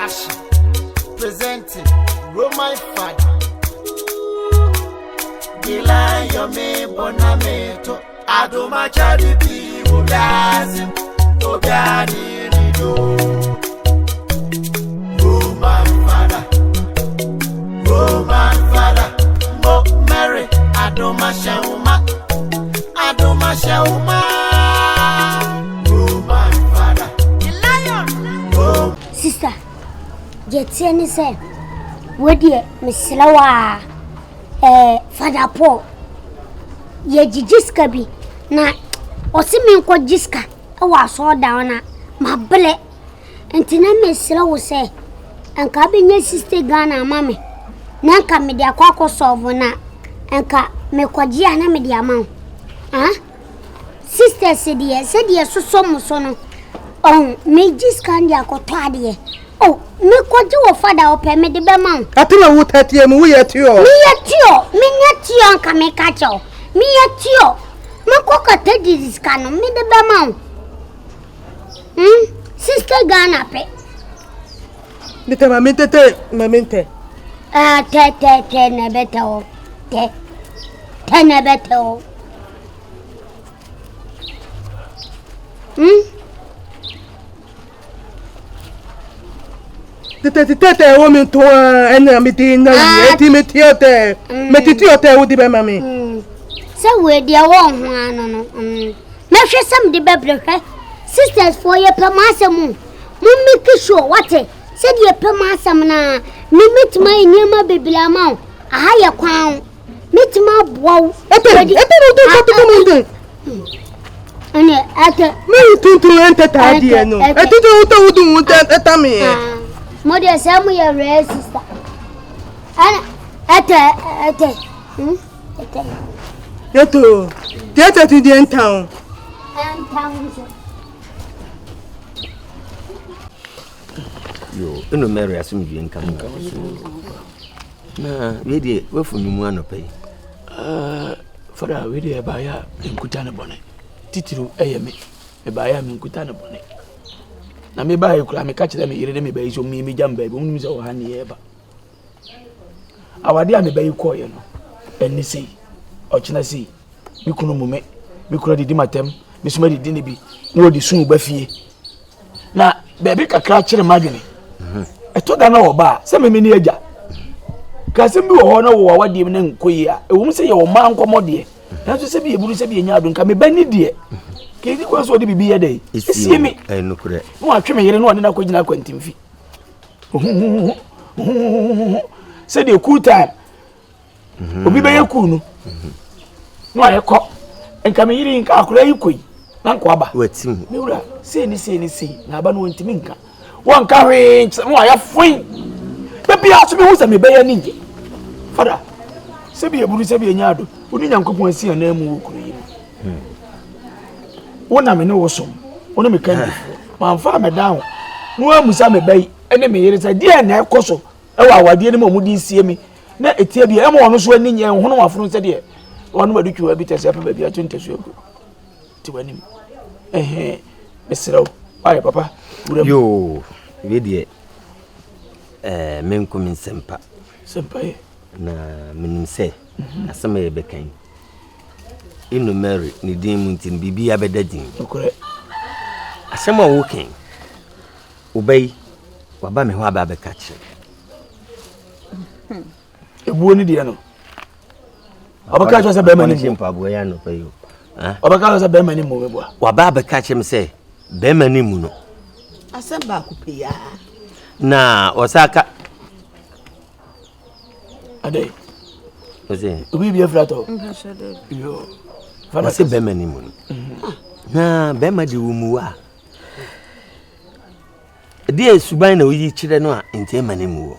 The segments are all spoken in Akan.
Production presenting Roman Father. Gilayomi Bonameto Adomachadi bi Obiasim Obiani Nido. Roman Father. Roman Father. Mo Mary Adomashauma Adomashauma. Roman Father. The Lion. Roman Sister, deɛ teɛ ne sɛ, wo deɛ mesrɛ wo a, ɛɛ Father Paul, yɛgyegye sika bi na ɔse menkɔgye sika wɔ asɔredan hɔ na mabrɛ. Nti na mesrɛ wo sɛ, nka wobɛnya 60 Ghana ama me na nka mede akɔ akɔ solve na nka mekɔgye a na mede ama wo. Ah? Sisters deɛ sɛdeɛ ɛsosɔ mo so no, ɔho megye sika no de akɔtɔ adeɛ. Oh, mekɔgye wɔ fada ɔpɛ mede bɛma wo. Ate na wo tɛteɛ mu woyɛ teɔ. Meyɛ teɔ, menyɛ teɔ nka meka kyɛ wo. Meyɛ teɔ. Mekɔ kɔtɔ didi sika no mede bɛma wo. Hmm, sister Ghana pɛ. Metɛ ma mentete ma mentɛ. Ah, tɛ tɛ tɛ na ɛbɛtɛ wo. Tɛ. Tɛ na ɛbɛtɛ wo. Hmm? Tete ɛwɔ mi nto a ɛna mi di na yi eti mi ti ɔtɛ mɛ titi ɔtɛ wo di bɛ ma mi. Sɛ wei deɛ wɔ ho ano no mɛhwɛ sɛ mede bɛbrɛ hwɛ sisters foɔ yɛpɛ mo asɛm o mo make sure wate sɛdeɛ yɛpɛ mo asɛm no a me mɛtumi ayɛ nneɛma bebree ama wo aha yɛ kwan ho mɛtumi aboa wo. Ɛtɛ ɛtɛ na ɔtɛ kɔtɔ kɔ mu ntɛ. Ɛnɛ ɛtɛ. Mi tuntun ɛntɛ taa deɛ no ɛtuntun wotɔ wo dun wotɛ ɛta mi yɛ. Mo deɛ sɛ mo yɛ rare sister ɛnɛ ɛtɛ ɛtɛ ɛtɛ. Eto deɛ ɛtɛ ti deɛ nta o. Ɛnta nso. Yo, ɛnu Mary asomdwie nka mo. Na wei deɛ wafu ne mu anɔpa yi. Fada wei deɛ ɛbaeɛ a menkuta ne bɔne. Titiriw ɛyɛ me. Mebaeɛ a menkuta ne bɔne. Na mebaeɛ koraa meka kyerɛ me yere ne me ba yi sɛ ɔmo megya me baabi. Ɔmo nim sɛ ɔha ne yɛreba. Awadeɛ a me ba yi kɔɔeɛ no, ɛne sei, ɔkyena sei, me kunu mu me, me kunu adidi m'atɛm, me nso madidi ne bi, na wɔde suu ba fie. Na baabi kakra kyerɛ m'adwene. Ɛtɔ da na ɔba a, sɛ meme ne agya. Ka asɛm bi wɔ hɔ na wɔ awadeɛ mu na nkɔ yie a, ɛwom sɛ yɛwɔ mmaa nkɔmmɔ deɛ, nanso sɛ bi yɛburu sɛ bi yɛnya ado nka me ba ni deɛ, ka ɛdi kwan sɛ ɔde biribi yɛ dɛ, ɛsie me. Na watwe me yere na ɔne no akɔgyina akwantemfi. Sɛdeɛ cool time obi bɛyɛ cool no na wayɛ kɔ nka me yere nka akora yi kɔ yi na nka waba me wura sei ne sei ne sei na aba no wɔntumi nka wɔnka hwee nkyerɛ na wayɛ foin baabi a so mehu sɛ mebɛyɛ ne nyɛ fada sɛbi eburu sɛbi enya ado wo ne nyankopɔn asi anan mu wɔ kuro yi mu wo na me ne wo som wo ne me kandifoɔ mamfa amɛda ho na woamusa me ba yi ne me yere sɛ deɛ na ɛkɔ so ɛwɔ awadeɛ no mu a wɔde sie me na ɛtia bi ɛma ɔno so ani nyɛ nhono wafono sɛdeɛ wɔnom ade twiwa bi tɛ sɛ ɛpɛ baabi ato ntasuo agu te w'anim ɛhɛn mesrɛ wo wayɛ papa wura mu yoo wei deɛ ɛɛ menko me nsɛmpa sɛmpa yɛ na menim sɛ mhm. asɛm a yɛbɛka yi Eno Mary ne din mu nti no biribiara bɛda din. Nokorɛ. Asɛm a woka yi, wo ba yi, waba me hɔ aba abɛka kyerɛ me. Ebuo ne deɛ no. Ɔbɛka kyerɛ sɛ bɛrima ne mu. Mpaboa yi anɔpa yi o. Ɔbɛka kyerɛ sɛ bɛrima ne mu meboa. Waba abɛka kyerɛ me sɛ bɛrima ne mu no. Asɛm baako pɛ yi ara. Na ɔsa ka. Adɛ. Ɔsɛ. Obi bi afira tɔ. Ɔsɛ bɛrima ne mu no. Na bɛrima de wo mu a. Ɛdeɛ suban na woyi kyerɛ no a nti ɛma no mu wɔ.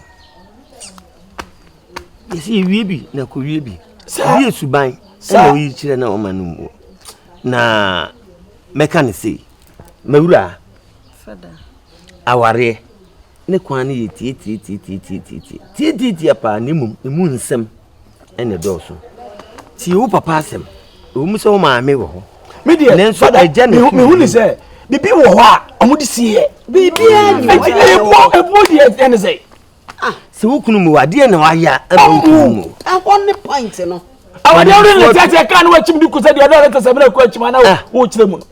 Yɛsɛ yɛwie bi na kɔwie bi. Ɛdeɛ suban na woyi kyerɛ no a ɔma no mu wɔ. Na mɛka no sei, mawura awareɛ ne kwan no yɛ tiatiatiatiatiatia tiatiatia paa na mmom emu nsɛm ɛna ɛdɔɔso. Tie wo papa asɛm. Ɛwɔ mu sɛ wo maame wɔ hɔ. Me deɛ, nanso fada, agya na mehu ne sɛ biribi wɔ hɔ a wɔde sie yɛ. Biribiara ni hɔ. Ɛbuo ɛbuo deɛ ɛne sɛ. Ah. Sɛ wo kunu mu adeɛ na wayɛ a ɛma wo kunu mu. Ɛhɔ ne point no. Awadeɛ wode ne teateɛ kaa ne wakyim de ku sɛ deɛ ɔdɔ ne tɛsɛ mmerɛ kɔ akyim ana ah. wokyerɛ mu no.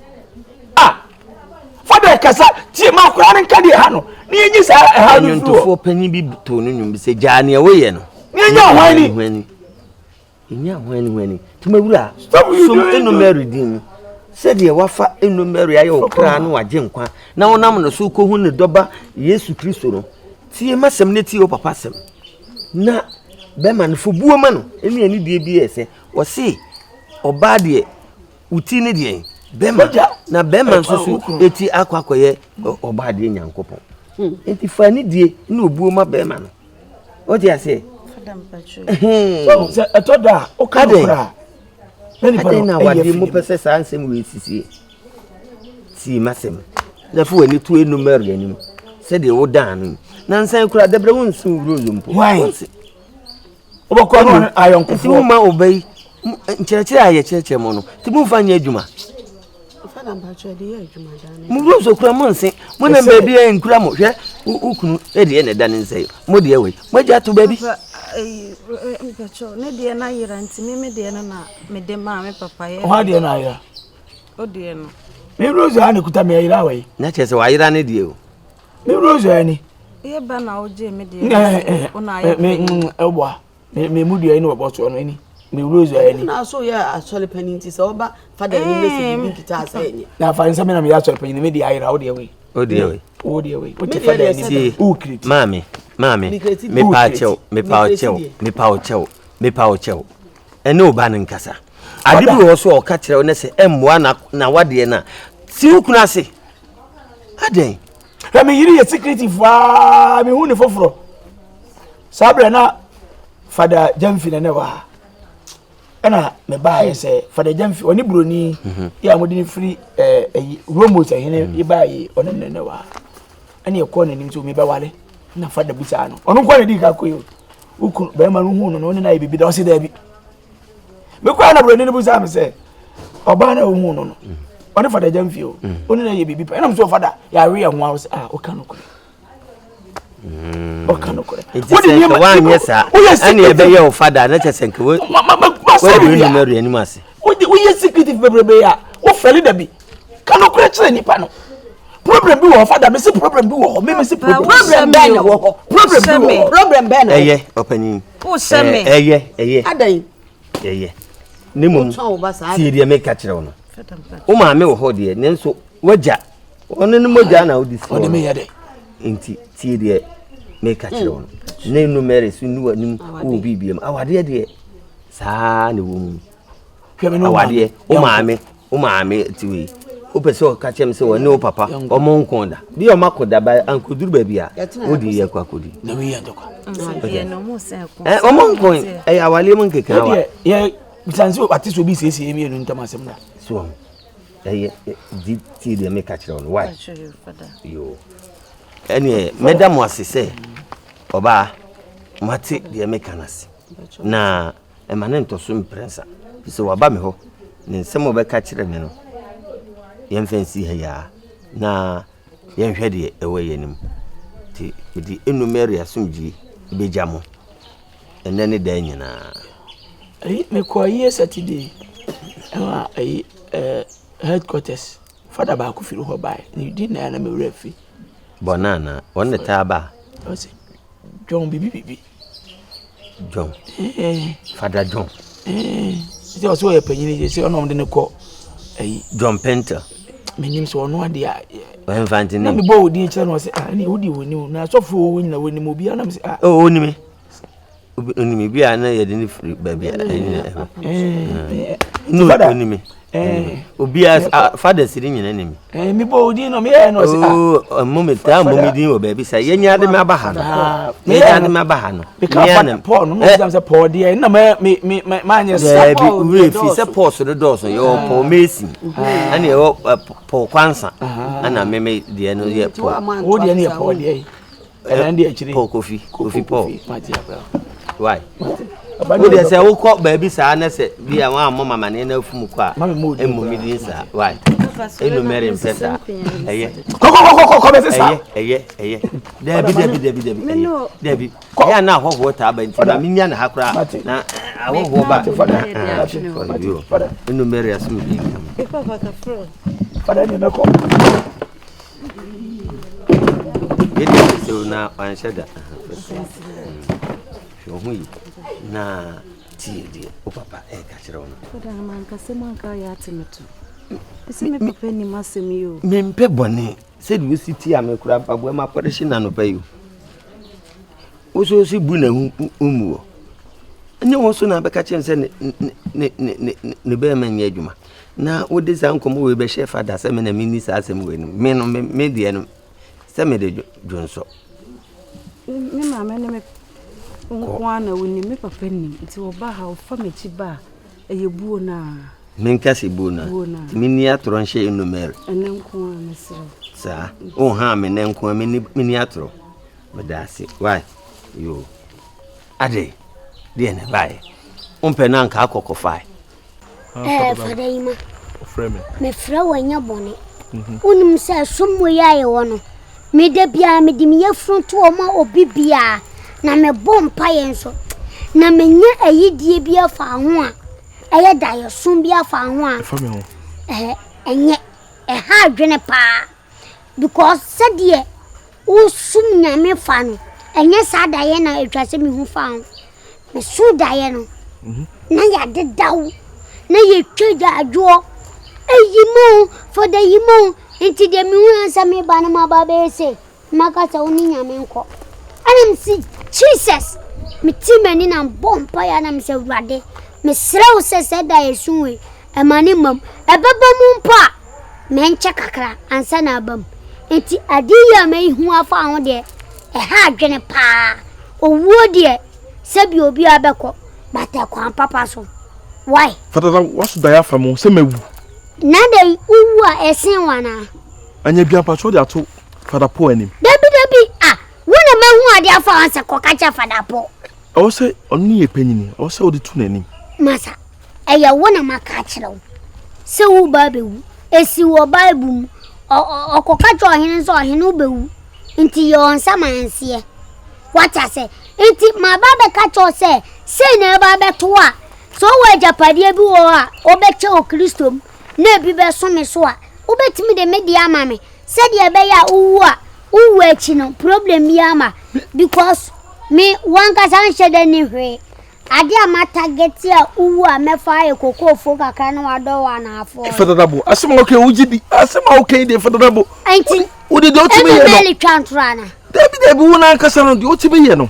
Ah. Fada kasa tie ma akwaraa no nka deɛ ɛha no ne yɛnyi saa ɛha no firi hɔ. Nnwontofoɔ panyin bi too no nnwom bi sɛ gyaa neɛ woyɛ no. Ne yɛnya hwan ni. Ɛnya hwan ni hwan ni. Tumawura som eno Mary din mu sɛdeɛ wafa eno Mary ayɛ wo kra no wagye nkwa na wonam no so kɔhu ne dɔba Yesu Kristo no. Tie m'asɛm ne tie wo papa asɛm na bɛma no fo buo ma no ɛne anidie bi yɛ sɛ wɔse ɔbaa deɛ Wo ti ne deɛn? Bɛma. Na bɛma nso so eti akɔ akɔyɛ ɔbaa deɛ Nyankopɔn. Hmm. Nti fa ne die ne obuo ma bɛma no. Wote aseɛ? Sɛ ɛtɔ da a, woka no koraa. Adɛn na awadeɛ mu pɛ sɛ saa nsɛm wei sisie? Tie m'asɛm na fa w'ani to enu Mary anim sɛdeɛ wodaa no. Nansan koraa dabrɛ wo nse wo rose mpo. Wonse. Wobɛkɔ no ayɔnkofoɔ. Nti woma ɔba yi nkyerɛkyerɛ a yɛkyerɛkyerɛ mo no nti momfa nyɛ adwuma. Mo wura nso kura mo nse mo nam baabi a nkura mo hwɛ wo kunu deɛ na ɛda ne nsa yi mo deɛ wei mo agya to baabi. Mpakyɛw ne deɛ no ayera nti me me deɛ no na mede maa me papa yɛ. Ɔha deɛ no ayera. O deɛ no. Me rose a na kuta me ayera wɔ yi. Na kyerɛ sɛ wayera ne deɛ o. Me rose ani. Yɛ ba na wogye me deɛ. Wo na ayɛ me ɛboa me me mu dua yi na wɔbɔ soɔ no ani me rose ani. Na so yɛ asɔre panyin ti sɛ ɔba fada anim na sɛ biribi nkita asɛ ɛnyɛ. Na afa nsɛm na meyɛ asɔre panyin me deɛ ayera wo deɛ wei. O deɛ wei. Wo deɛ wei. Wo te fada anim. Wo kiriti. Maame maame mepa kyɛw mepa kyɛw mepa kyɛw mepa kyɛw ɛne wo ba no nkasa. Ade bi wɔ hɔ so a ɔka kyerɛ wo ne sɛ ɛmmoa na na wadeɛ no a si wo kunu ase. Adɛn? Hwɛ me yere yɛ secretive aa mehu ne foforɔ saa berɛ na fada gyamfi na na ɛwɔ ha ɛna mebaeɛ sɛ fada gyamfi ɔne buroni mhm. yɛ a wɔde no firi ɛyi romos ɛhene mhm. baeɛ ɔne ne na ɛwɔ ha ɛne ɛkɔɔ n'anim sɛ mebɛwale na fada busaa no ɔno nkɔ na di ka kɔ yi o wokunu bɛrima no hu no na ɔne no ayɛ biribi da ɔse daabi mekɔa na buroni no busaa me sɛ ɔbaa no a wohu no no ɔne fada gya mfie o ɔne no yɛ biribi pa ɛnam sɛ ɔfada yɛawe yɛ ho a sɛ ah ɔka nokorɛ ɔka nokorɛ wode nneɛma woanyɛ saa ɛne ɛbɛyɛ wo fada na kyɛ sɛ nka woabiri no mary anim ase woyɛ secretive bebrebe a wofɛle da bi ka nokorɛ kyerɛ nnipa no problem bi wɔ hɔ fada mesi problem bi wɔ hɔ me mesi problem problem bɛn na wɔ hɔ problem bi wɔ hɔ problem bɛn na ɛyɛ ɔpanyin wohyɛ me ɛyɛ ɛyɛ adan ɛyɛ ne mmom tie deɛ meka kyerɛ wo no wo maame wɔ hɔ deɛ nanso wagya ɔno ne mogya na wode si ɔde meyɛ dɛ nti tie deɛ meka kyerɛ wo no ne nu mary so nu anim wɔ biribiam awadeɛ deɛ saa na ɛwɔ mu awadeɛ wo maame wo maame ti wei wopɛ sɛ ɔka kyerɛ me sɛ wɔne wo papa ɔmo nko da bi ɔmo akɔ da ba ankoduru baabi a wodi yɛ kɔ akɔdi ɔmo nko ɛyɛ awaleɛ mu nkeka wa yɛ bisanse wate sɛ obi siesie mmienu ntam asɛm da so ɛyɛ di tie deɛ meka kyerɛ wo no why yo ɛneɛ mɛda mo ase sɛ ɔbaa mate deɛ meka no ase na Mma no ntɔ so mprɛnsa, ɛfiri sɛ waba me hɔ, ne nsɛm a ɔbɛka kyerɛ me no, yɛmfa nsi ha yi ara na yɛnhwɛ deɛ ɛwɔ yɛn anim. Nti mede Enu Mary asomdwie bɛgya mo ɛnnɛ ne daa nyinaa. Ayi mekɔ ayie Saturday ɛwɔ ayi ɛɛ headquarters fada baako firi hɔ bae ne din na na me werɛ fi. Bɔnna anaa wɔn na taa ba. Ɔsɛ John bibi bibi. John. Eh. Father John. Eh. Sɛ ɔsɛ ɔyɛ panyin yi sɛ ɔna ɔde ne kɔ ayi. John Penter. Menim sɛ ɔno adeɛ a. Ɔyɛ nti ne. Na mebɔ wo din kyerɛ no ɔsɛ ah ɛne wodi wɔ nim na asɔfo wɔ nyina wɔ nim obiara na mesɛ ah. Oh onim. Onim bi a na yɛde ne firi baabi a ɛnyina ɛhɔ. No onim. Obiara fada siri nyina nim. Mi bɔ odin no mi yɛ no ɔsi ah. Oo mo mi taa mo mi din wɔ baabi sa yɛ nya de mi aba ha no. Yɛ nya de mi aba ha no. Mi ka fa Paul no mo sɛ Paul deɛ ɛna mɛ mi mi ma nyɛ sa. Dɛbi wura fi sɛ Paul so de dɔɔso yɛ wɔ Paul Mason ɛna yɛ wɔ Paul Kwansa ɛna mi mi deɛ no yɛ Paul. Wo deɛ no yɛ Paul deɛ yi. Ɛna deɛ akyire. Paul Kofi Kofi Paul. Why? Wo deɛ sɛ wokɔ baabi saa na sɛ bi a wɔammɔ mamaneɛ na afum kɔ a, mmɔ me din saa. Why? Ɛnu Mary mpɛ saa. Ɛyɛ. Kɔkɔkɔkɔkɔ bɛ sisa. Ɛyɛ ɛyɛ ɛyɛ. Dabi dabi dabi dabi. Ɛyɛ dabi. Ɛyɛ na ahɔhoɔ taa ba nti ma menya ne ha koraa na ahɔhoɔ ba. Ɛnu Mary asom bi. Fada ni mɛkɔ. Yɛdi sɛ na wanhyɛ da. Hwɛ wo ho yie na tie deɛ wo papa ɛreka kyerɛ wo no. Fada mankasa mu anka yɛ ate me to. Ɛsɛ me papa nim asɛm yi o. Mempɛ bɔne sɛdeɛ wosi tia me koraa mpaboa ma akɔdehye na anɔpa yi o. Wo so wosi bu na ho mmu wɔ. Ɛnyɛ wo so na abɛka kyerɛ sɛ ne ne ne ne ne bɛrima nyɛ adwuma. Na wode saa nkɔmmɔ wei bɛhyɛ fada sɛ me na menni saa asɛm wei no. Me no me deɛ no sɛ mede dwonsɔ. Me maame ne me nko ara na wonim, me papa nnim. Nti wɔba ha, wɔfa m'akyi ba a, ɛyɛ buo no ara. Menka sɛ buo no ara. Nti menni atorɔ nhyɛ Nnumere. Ɛnɛ nko ara, mesrɛ wo. Saa, wonhaa me nnɛ nko ara, menni atorɔ. Meda ase. Wai, yoo. Adɛn, deɛ na ɛbaeɛ? Wompɛ no anka akɔ kɔfae. Ɛɛ Fada Yima, mefrɛ wo ɛnyɛ bɔne. Mhm. Wonim sɛ som wei a yɛwɔ no, me da biara mede me yafunu to hɔ ma obi biara na mebɔ mpaeɛ nso. Na menya ayidie bi afa ho a, ɛyɛ daeɛso bi afa ho a, ɛɛ ɛnyɛ, ɛha adwene paa. Because sɛdeɛ wosom Nyame fa no, ɛnyɛ saa daeɛ na ɛtwa sɛ mehu fa ho. Meso daeɛ no, na yɛadeda wo, na yɛtwa gyaadwoɔ. Eyi mo, fɔda yi mo, nti deɛ mehu yɛ sɛ meba no maba bɛyɛ sei, maka sɛ wo ne Nyame nkɔ. Ɛna mese, Jesus! Mete m'ani na mbɔ mpaeɛ na mesɛ, Awurade, mesrɛ wo sɛ sɛ daeɛso wei, ɛma ne mmam. Ɛbɛba mu mpo a, mɛnkyɛ kakra ansa na aba mu. Nti adeɛ yi a mahu afa ho deɛ, ɛha adwene paa. Owuo deɛ, sɛbi obiara bɛkɔ, but ɛkwan papa so. Why? Fatata, waso daeɛ afa mu sɛ mawu. Na dɛn, wowu a ɛsen wo anaa? Anya bi ampa so de ato Fada Paul anim. Dabi dabi, ah, wo na mahu adeɛ afa ho sɛ kɔka kyerɛ Fada Paul. Ɛwɔ sɛ ɔno ne yɛ panyini, ɛwɔ sɛ wode to n'anim. Masa, Ɛyɛ wo na maka akyerɛ wo sɛ woreba abɛwu. Ɛsi wɔ Bible mu. Ɔkɔka kyerɛ ɔhene sɛ ɔhene wobɛwu, nti yɛ ɔnsamanseɛ. Wate ase? Nti maba abɛka kyerɛ wo sɛ sei na ɛba abɛto wo a, sɛ wowɔ agyapadeɛ bi wɔ hɔ a wobɛkyɛ wɔ Kristo mu na ebi bɛso me so a, wobɛtumi de me deɛ ama me sɛdeɛ ɛbɛyɛ a wowu a, wowu akyi no problem biara ma because me wankasa nhyɛ da nni hwee. Ade a ma target a wowu a mɛfa ayɛ kokoofo kakra na wadɔ wɔ anaafoɔ. Fɛdadabo asɛm a woka wogye di asɛm a woka yi deɛ fɛdadabo. Nti wode deɛ wotumi yɛ no. Ɛnu mɛli twa ntoro ana. Dabi dabi wo n'ankasa no deɛ wotumi yɛ no.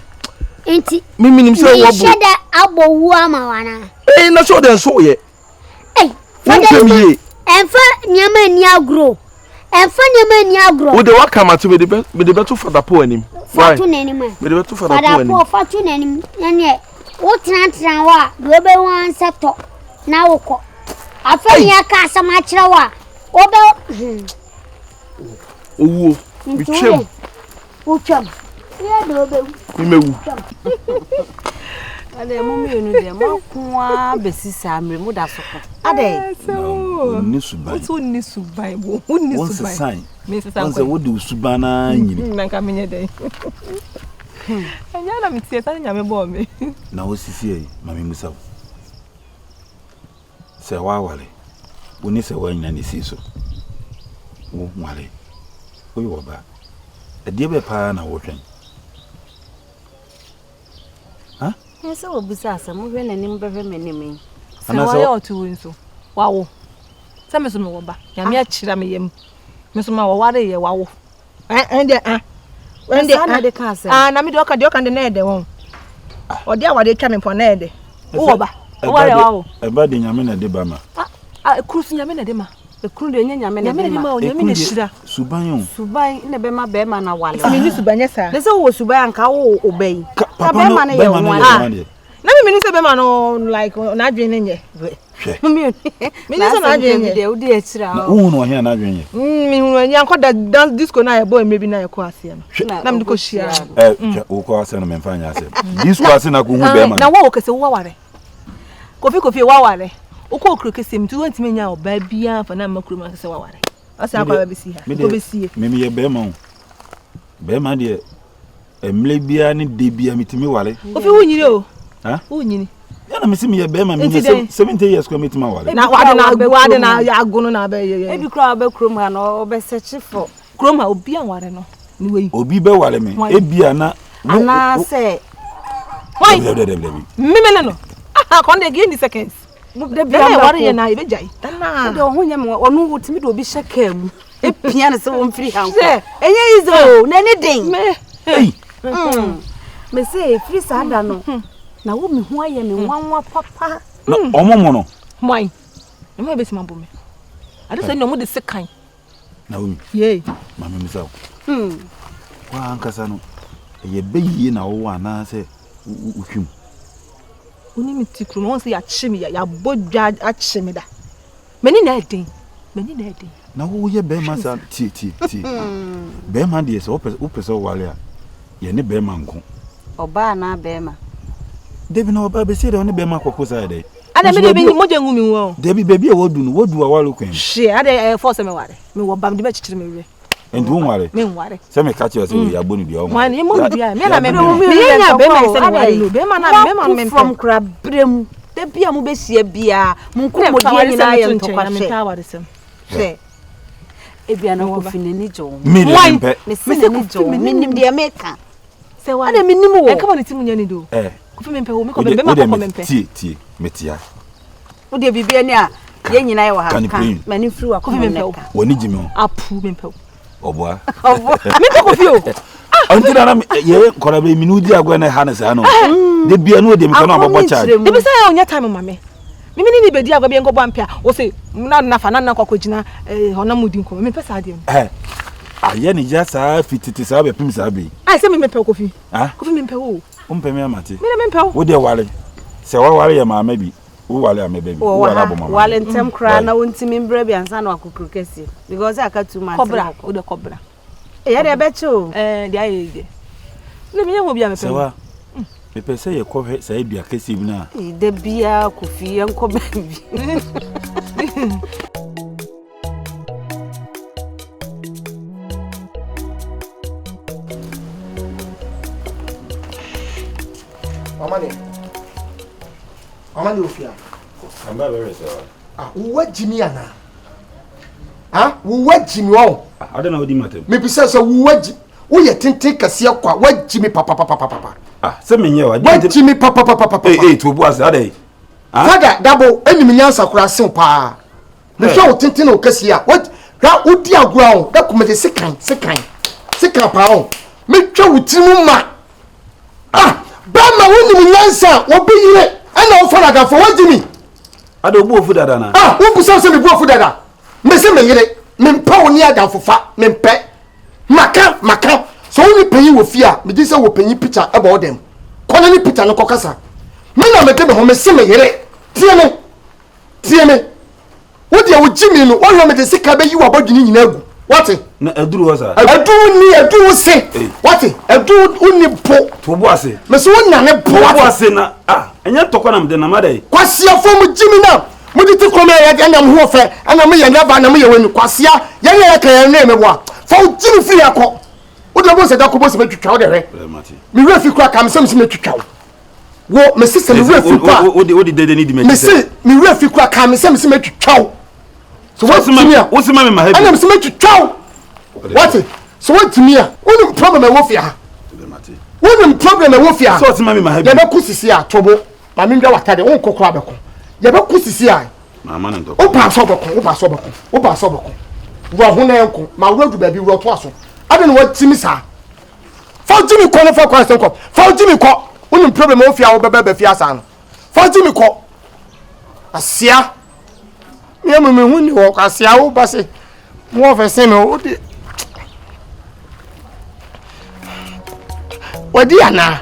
Nti miminim sɛ wɔbo. Mehyɛ dɛ abɔ wu ama wo ana. Ee na sɛ ɔde nso yɛ. Ei, fada yi ma ɛmfa nneɛma nni agorɔ ɛmfa nneɛma nni agorɔ. Wo de waka mate mede bɛ mede bɛto fada po anim. Fa to n'anim ɛ. Mede bɛto fada po anim. Fada po fa to n'anim ɛneɛ wotenatena hɔ a deɛ wobɛhu ara sɛ tɔ na wokɔ. Afei ne aka asɛm akyerɛ wo a wobɛ. Hmm. Owuo metwam. Wotwam. Woyɛ deɛ wobɛwu. Memɛwu. Adɛ mo mmienu deɛ moako ara bɛsi saa mmerɛ mu da so ko. Adɛ. Wonni suban. Wonni suban. Wonni suban. Wonsesan. Wɔn sɛ wode wo suban na nyini. Na nka menyɛ dɛn. Ɛnyɛ na metie saa nyame bɔɔ me. Na wosisi ayi ma memusa wo. Sɛ woaware, wo ne sɛ woannyina ne si so. Wo nware, woyɛ ɔbaa. Ɛdeɛ bɛɛ paa na wotwɛn? Ha? Ɛyɛ sɛ wɔbisa asɛm, wohwɛ n'anim bɛhwɛ m'anim yi. Sɛ wɔyɛ ɔte wo nso, wawo. Sɛ me nso mewɔ ba, Nyame ah. akyira me yam. Me nso ma wɔware yɛ wawo. Ɛnde ah. Ɛnde ah. Ah, na me deɛ ɔka deɛ ɔka de na ɛdɛ wɔn. Ɔde awade atwa me mpɔ na ɛdɛ. Wowɔ ba. Woware wawo. Ɛba de Nyame na ɛde ba ma. Ah, ah, ekuru so Nyame na ɛde ma. Ekunu deɛ ɛnyɛ Nyame na ɛde ma. Nyame na ɛhyira. Suban o. Suban na ɛbɛma bɛrima na wale. Sɛ menni suban nyɛ saa. Ne sɛ wowɔ suban anka wo ɔba yi. Ka bɛrima no yɛ wo Ah. Na me menim sɛ bɛrima no like n'adwene no nyɛ. Hwɛ. Mene sɛ n'adwene nyɛ. Deɛ wodi akyire a. Na wohu no ɔhe a n'adwene nyɛ? Mehunu ani ankɔ da dance disco na yɛbɔ mmerɛ bi na yɛkɔ aseɛ no. Na mede kɔ hyia. Ɛ hwɛ wokɔ asɛ no memfa nyɛ asɛm. Disco ase na kɔhu bɛrima no. Na wo kɛsɛ wowaware. Kofi Kofi waware. Wokɔ kuro kɛseɛ mu nti wontumi nya ɔbaa biara mfa no amma kurom ansa sɛ waware. Ɔsɛ akɔ abɛsi ha. Wokɔ bɛsie. Me meyɛ bɛrima o. Bɛrima deɛ mmerɛ biara ne da biara metumi ware. Kofi wonyini o. Wonyini. Yɛn na mesi meyɛ bɛrima meyɛ 70 years kora metumi aware. Na wade na wade na ago no na abɛyɛ. Ebi kura ɔbɛ kurom ha na ɔbɛsɛkye fɔ. Kurom ha obi anware no ne wei. Obi bɛware me ebia na. Anaasɛ. Why? Dabi dabi dabi. Mmemme ne no. Aha kɔn de give me seconds. Da bi a ware yɛ na ebe gyae. Dana. Wode ɔho nyɛ me ɔno wotumi de obi hyɛ kaa mu. Epia no sɛ wɔmfiri ha nkɔ. Ɛnyɛ easy o, n'ani den. Ei. Me se firi saa da no na wo me ho ayɛ me nwanwa papa. Na ɔmo mo no. Hwan? Ɛmo ebesi ma bo me. Ade sɛ ne ɔmo de sekan. Naomi. Yei. Ma me misa wo. Hmm. Wo ankasa no, ɛyɛ bɛ yie na wowɔ anaasɛ wotwim? Wo ne me ti kurom, wɔn sɛ yɛakye me, yɛabɔ dwa akye me da. M'ani na ɛden, m'ani na ɛden. Na woyɛ bɛrima saa, tie tie tie. Bɛrima deɛ sɛ wopɛ wopɛ sɛ woware a, yɛne bɛrima nko. Ɔbaa anaa bɛrima? Dabi na ɔbaa bɛsi dɛ ɔne bɛrima kɔko saa yɛ dɛ. Ada mi de bi mogya ngu mi ho o. Dabi baabi a wadu no wadu aware kwan mu. Hwɛ ada ɛyɛ fɔ sɛ meware. Mewɔ ba mede bɛkyekyere me werɛ. Nti wo nware? Me nware. Sɛ meka kyerɛ sɛ wei abɔ ne dua wo nware. Hwan yɛ mo dua me na me me yɛ nya bɛrima sɛ meware no bɛrima na bɛrima no mempɛ. From kura berɛ mu da bi a mobɛhyia biara mo nkɔmmɔdie nyinaa yɛ ntɔkwa hwɛ. Hwɛ ebia na kofi n'ani gye wo ho. Me deɛ mempɛ. Mese n'ani gye wo ho menim deɛ meka. Sɛ wa. Ada menim wo. Ɛnka ma ne ti mu nyɛ ne do. Eh. Kofi mempɛ wo mekɔ bɛrima kɔkɔ mempɛ. Tie tie metia. Wo deɛ biribi ani a yɛn nyinaa yɛ wɔ ha ka m'ani mfiri w'akoma mu ka. W'ani gye me ho. Apu mempɛ wo. Ɔboa. Ɔboa. Mempɛ Kofi o. Ɔnti na na yɛ nkɔla bɛ mene wodi agorɔ na ɛha no saa no. De bia no ɔde meka no abɔbɔ charge. Ebi sɛ yɛ ɔnyɛ time ma me. Mimi ne ne bɛdi agorɔ bi nkɔbɔ ampe a wɔ se na nafa na na kɔkɔ gyina hɔ na mudi nkɔmmɔ. Mempɛ saa deɛ no. Ɛ ayɛ ne ya saa fi tete saa bɛpem saa bɛ yi. Ayɛ sɛ mempɛ Kofi. Kofi mempɛ wo. Wompɛ me amate. Me na mempɛ wo. Wo deɛ ware. Sɛ waware yɛ maama bi. Wo ware a mɛba bi. Wo ware abɔ mama. Ware ntɛm koraa na wontumi mbrɛ bi ansa na wakɔ kuro kɛseɛ. Because aka 2 months. Kɔbra. Wo deɛ kɔbra. Ɛyɛ deɛ ɛbɛkyɛ o. Ɛɛ deɛ ayɛ yi deɛ. Ne menyɛ ho bi a mepɛ. Sɛ wa mepɛ sɛ yɛkɔhwɛ saa dua kɛseɛ bi no a. Da biara Kofi yɛnkɔ baabi. Mama ne. Mama ne ofia. Mama bɛrɛ sɛ wa. Ah, wo jimi ana? Ah, wo wa jimi wɔn. Ah, ade na wodi matam. Mebisa sɛ wo wa ji woyɛ tenten kɛseɛ kwa wagyi me papapapapa. Ah, sɛ menyɛ wa. Wagyi me papapapapa. Ee, ee, to bu ase adɛ. Ah? Fada dabo enim nyansa koraa sew paa. Mehwɛ wo tenten na wo kɛseɛ a, hwɛ wodi agorɔ a o, dɛ kò mede sekan sekan sekan paa o, metwa wo tiri mu ma. Ah, bɛrima wonim nyansa a obi yere ɛna wofa no adamfo wagye mi. Ada obu ofu dada na. Ah, wobusa sɛ mebu ofu dada. Mese me yere, mempɛ wo ne adamfo fa, mempɛ. Maka, maka. Sɛ wo ne panyin wɔ fie a, megye sɛ wɔ panyin picture ɛbɔ wo dɛm. Kɔ na ne picture no kɔkasa. Me na mede me ho, mese me yere, tie me. Tie me. Wo deɛ wo gye mi no, wohwɛ mede sika bɛyi w'abɔdwene nyinaa agu. Wate? Na aduru hɔ saa. Aduru ni, aduru wo se. Wate? Aduru wo ni po. To bo ase. Mese wo nyane po. To bo ase na, ah, ɛnyɛ ntɔkwa na mede nam adɛn. Kwasiafoɔ mo gye mi na mo de te kurom yɛ ɛna mo ho ɔfɛ, ɛna mo yɛ naba, ɛna mo yɛ wani. Kwasia, yɛn na yɛka yɛn ne meboa. Fa wo gye mi firi ha kɔ. Wo deɛ bo sɛ da kɔ bo sɛ mɛtwitwa wo de hwɛ. Me werɛ fi kora ka me sɛ me sɛ mɛtwitwa wo. Wo mese sɛ me werɛ fi kora. Wo de dede ne di m'akyi sɛ. Mese me werɛ fi kora ka me sɛ mese mɛtwitwa wo. Sɛ woantumi a. Wosi ma me ma ha bi. Ɛna mese mɛtwitwa wo. Wate sɛ woantumi a wonim problem ɛwɔ fie ha. Wonim problem ɛwɔ fie ha. Sɛ ɔsi ma me ma ha bi. Yɛbɛko sisi a tobo ma me ndwa w'atade wonkɔ kora bɛko. Yɛbɛko sisi a. Wopaa sɛ ɔbɛko wopaa sɛ ɔbɛko wopaa sɛ ɔbɛko. Wura ho na ɛnko ma wura du baabi wura ɔto aso. Adɛn na woatimi saa. Fa wo gyimi kɔ ne fa kwan sɛ nkɔ. Fa wo gyimi kɔ. Wonim problem a ofie a wobɛba ba fie asaa no. Fa wo gyimi kɔ. Asia. Me amu me ho ni hɔ. Asia wo ba se. Mo ɔfɛ se me wo de. Wadi anaa?